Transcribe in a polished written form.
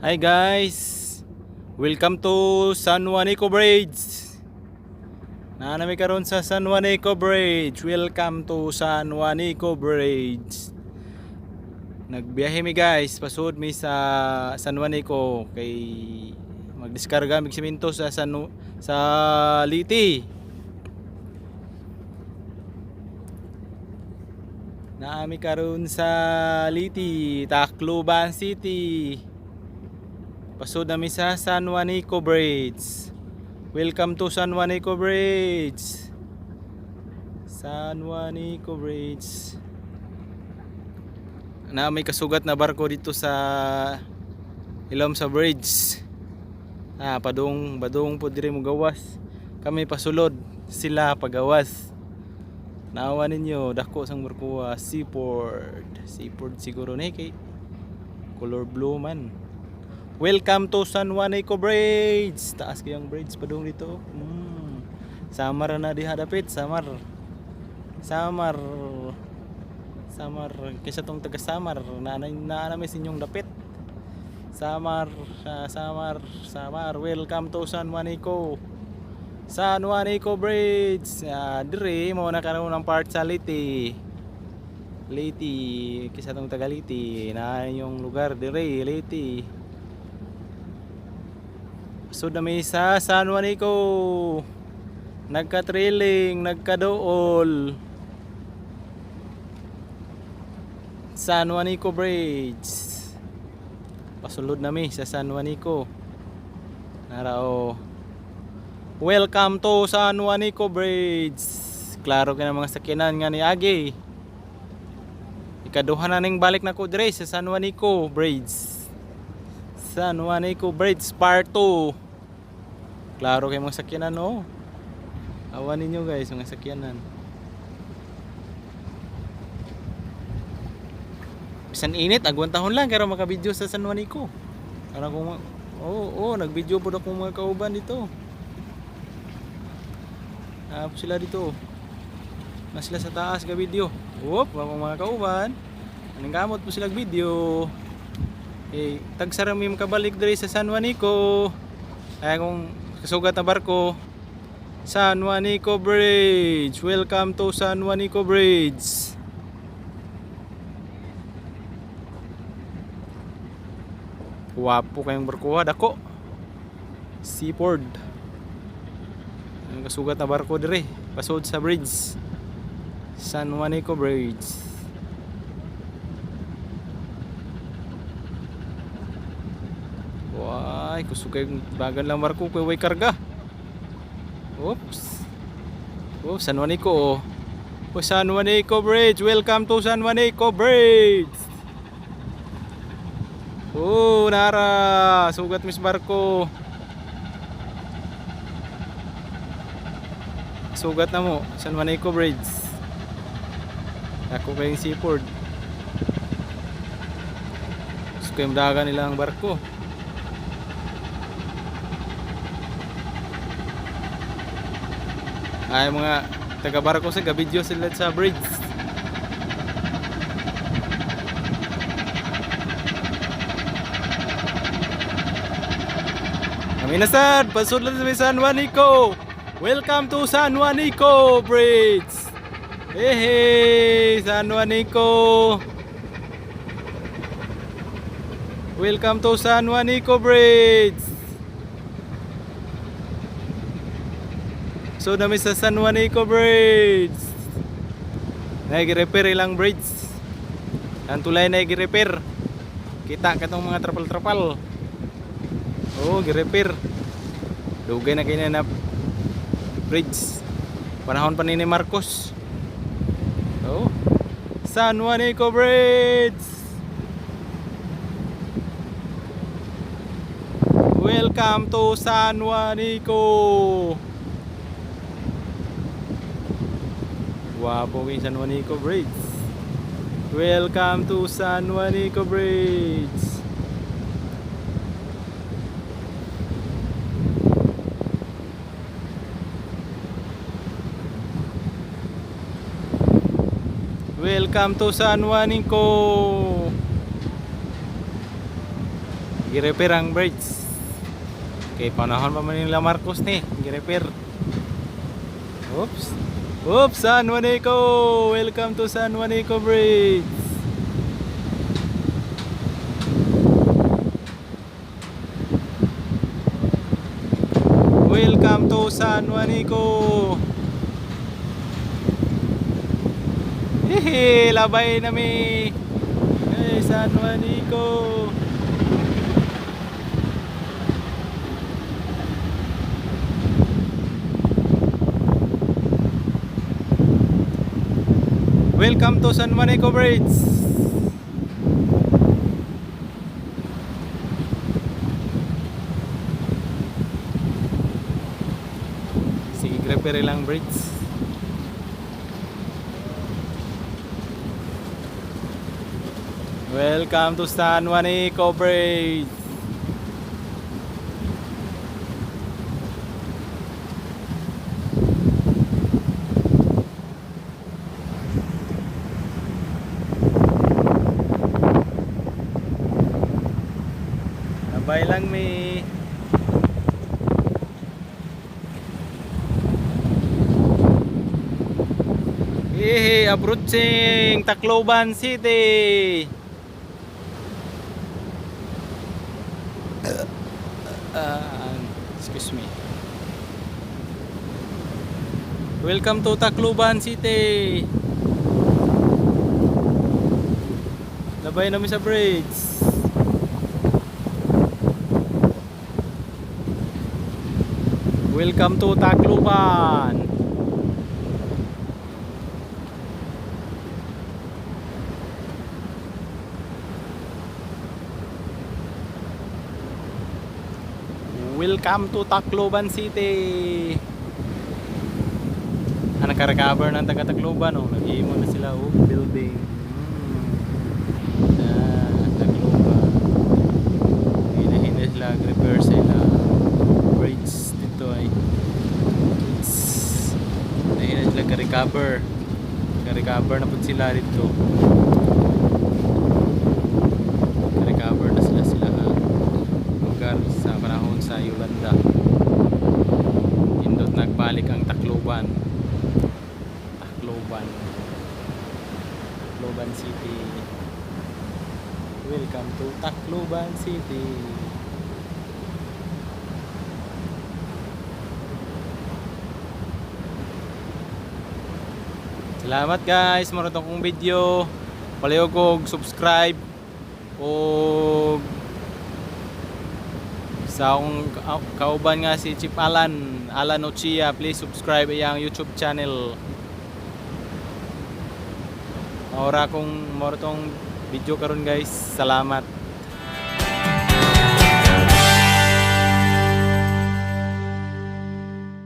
Hi guys! Welcome to San Juanico Bridge! Naa na mi karon sa San Juanico Bridge. Welcome to San Juanico Bridge. Nagbiyahe mi guys, pasud mi sa San Juanico kay magdiskarga mig simento sa Leyte. Naa mi karon sa Leyte, Tacloban City. Pasud na mi sa San Juanico Bridge. Welcome to San Juanico Bridge. San Juanico Bridge. Na may kasugat na barko dito sa ilawom sa bridge. Ah, padung badung po diri mo gawas. Kami pasulod, sila pagawas. Naawa ninyo, dako sang barko, ah, Seaport. Seaport siguro ni kay color blue man. Welcome to San Juanico Bridge. Taas kayong bridge padung dito. Samar na diha dapit, Samar. Samar. Samar kaysa tong taga Samar na na, na sa inyong dapit. Samar, Samar, Samar. Welcome to San Juanico. San Juanico Bridge. Ah, dire mo na karon ang part sa Leyte. Leyte, kaysa tong taga Leyte na yung lugar dire, Leyte. So na mi sa San Juanico. Nagka-trailing, nagka-dool. San Juanico Bridge. Pasulod na mi sa San Juanico. Narao. Welcome to San Juanico Bridge. Klaro kay mga sakyanan nga niagi. Ikaduha na ning balik nako dire sa San Juanico Bridge. San Juanico Bridge Part 2. Klaro kay mga sakyanan, no. Awan ninyo guys, mga sakyanan. Bisan init, agwantahon lang kaya maka-video sa San Juanico. Para kung oh, nag-video po akong mga kauban dito. Ah, po sila dito. Na sila sa taas ga video. Whoop, akong mga kauban. Anong gamot po sila video. Eh, tagsara mi makabalik diri sa San Juanico. Ay kung kasugat na barko. San Juanico Bridge. Welcome to San Juanico Bridge. Wapo kayong barko ha, dako. Seaport. Ang kasugat na barko dire, pasod sa bridge. San Juanico Bridge. Why, kusog kay bagan lang barko kay way karga. Oops. Oh, San Juanico oh. Oh, San Juanico Bridge. Welcome to San Juanico Bridge. Oh, nara, sugat mis barko. Sugat na mo, San Juanico Bridge. Ako kayong seaport. Gusto kayong dagan nila ang barko. Ay mga taga barko sa video sila sa bridge. Kami na sad, pasudlan sa San Juanico. Welcome to San Juanico Bridge. Hey, hey, San Juanico. Welcome to San Juanico Bridge. So nami sa San Juanico Bridge. Nag-repair ilang bridge. Ang tulay na gi-repair. Kita katong mga trapal-trapal. Oh, gi-repair. Dugay na kay na bridge. Panahon pa ni Marcos. Oh. San Juanico Bridge. Welcome to San Juanico. Wapo kay San Juanico Bridge. Welcome to San Juanico Bridge. Welcome to San Juanico. Gi-repair ang bridge. Kay panahon pa man nila Marcos ni, gi-repair. Oops. Oops, San Juanico! Welcome to San Juanico Bridge. Welcome to San Juanico. Hehe, labay na mi. Hey, San Juanico. Welcome to San Juanico Bridge. Sige, repair lang bridge. Welcome to San Juanico Bridge. Labay lang mi. Hey, approaching Tacloban City. Excuse me. Welcome to Tacloban City. Labay namin sa bridge. Welcome to Tacloban. Welcome to Tacloban City. Ah, naka-recover ng taga Tacloban, oh. Nag-iimo na sila, oh, building. Ah, Tacloban. Hina-hina sila, repair sila. Bridge dito ay. Hina sila ka-recover. Ka-recover na po sila dito. Ka-recover na sila sila ha lugar sa panahon sa Yolanda. Indot nagbalik ang Tacloban. Tacloban. Tacloban City. Welcome to Tacloban City. Salamat, guys, mao akong video. Palihog og subscribe o sa akong kauban nga si Chief Alan, Alan Ochia, please subscribe iyang YouTube channel. Maura kong mao tong video karon, guys. Salamat.